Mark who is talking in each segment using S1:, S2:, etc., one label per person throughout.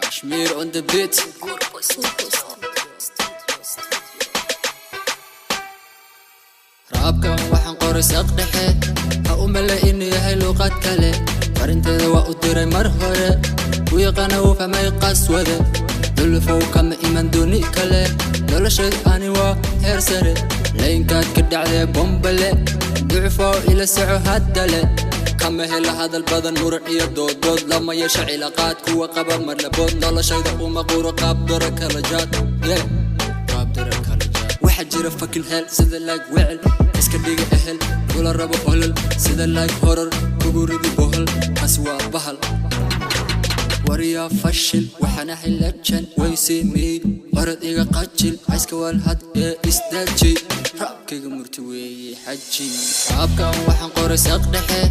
S1: Kashmir on the beat. Raabkan waxaan qoray saq dhexe, ha u male inuu yahay luuqad kale. Farinteeda waa u diray mar hore, u yaqaana wuu fahmay qaswade. Dulufow kama iman duni kale, nolosheed ani waa heer sare. Laynkaad ka dhacdee bombale, ducufoo ila soco haddale. Kama hela hadal badan, muran iyo dooddood lama yeesha cilaaqaad kuwa qaba marlabood. Noloshayda uma quro qaab doro kala jaad, yeah. Qaab doro kala jaad. Waxaa jira fucking hell, sida like wecel iska dhiga ehel kula rabo olol, sida like horor kugu ridi bohol, kaasi waa bahal. Waryaa fashil, waxaan ahay legend, waysimii orod iga qajil, cayska walhad ee isdaji. Raabkayga murti weeye xaji. Raabkan waxaan qoray saq dhexe,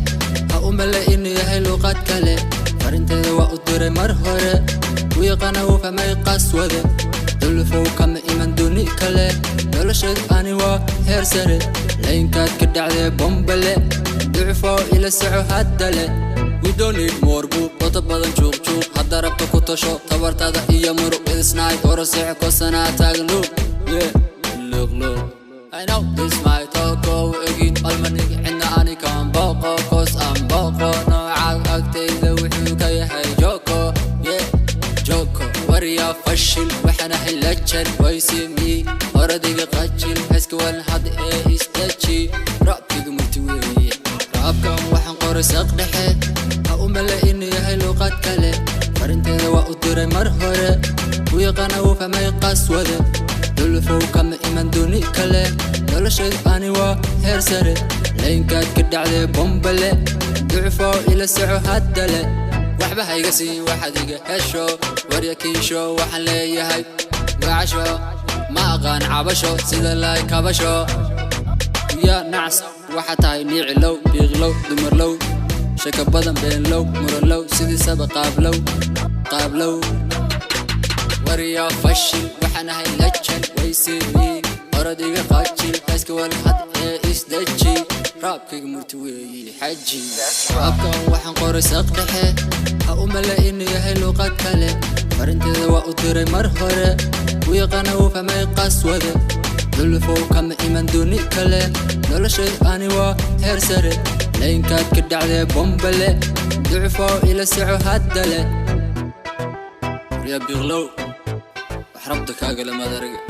S1: ha u male inuu yahay luuqad kale. Farinteeda waa u diray mar hore, u yaqaana wuu fahmay qaswade. Dulufow kama iman duni kale, nolosheed ani waa heer sare. Laynkaad ka dhacdee bombale, ducufoo ila soco haddale. We don't need more buuq, qoto badan juuq juuq. Hadda rabta ku tasho tabartaada iyo muruq idisnaay oroseex kosanaa taagan luuq, yeah, luuq luuq. I know this my talk, egid almanig cidna ani kan booqo, 'cause aan booqo noocaag agtayda wuxuu ka yahay joko, yeah, joko. Waryaa fashil, waxaan ahay legend, waysimii orodiga qajil, heeska walhad ee isdaji. Raabkiga murti weeye. Raabkan waxaan qoray saq dhexe, ha u male inuu yahay luuqad kale. Farinteeda waa u diray mar hore, u yaqaana wuu fahmay qaswade. Dulufow kama iman duni kale, nolosheed ani waa heer sare. Laynkaad ka dhacdee bombale, ducufoo ila soco haddale. Waxba hayga siin waxaad iga hesho, warya kiisho waxaan leeyahay gacasho, ma aqaan cabasho, sida laay kabasho. Ya nacas, waxaa tahay niicilow, biiqlow, dumarlow, shaka badan, beenlow, muranlow, sidiisaba qaablow qaablow. Waryaa fashil, waxaan ahay legend, waysimii orod iga qajil, heeska walhad ee isdaji. Raabkayga murti weeye xaji. Raabkan waxaan qoray saq dhexe, ha u male inuu yahay luuqad kale. Farinteeda waa u diray mar hore, u yaqaana wuu fahmay qaswade. Dulufow kama iman duni kale, nolosheed ani waa heer sare. Laynkaad ka dhacdee bombale, ducufoo ila soco haddale. Waryaa biiqlow, wax rabta kaaga lamaad araga.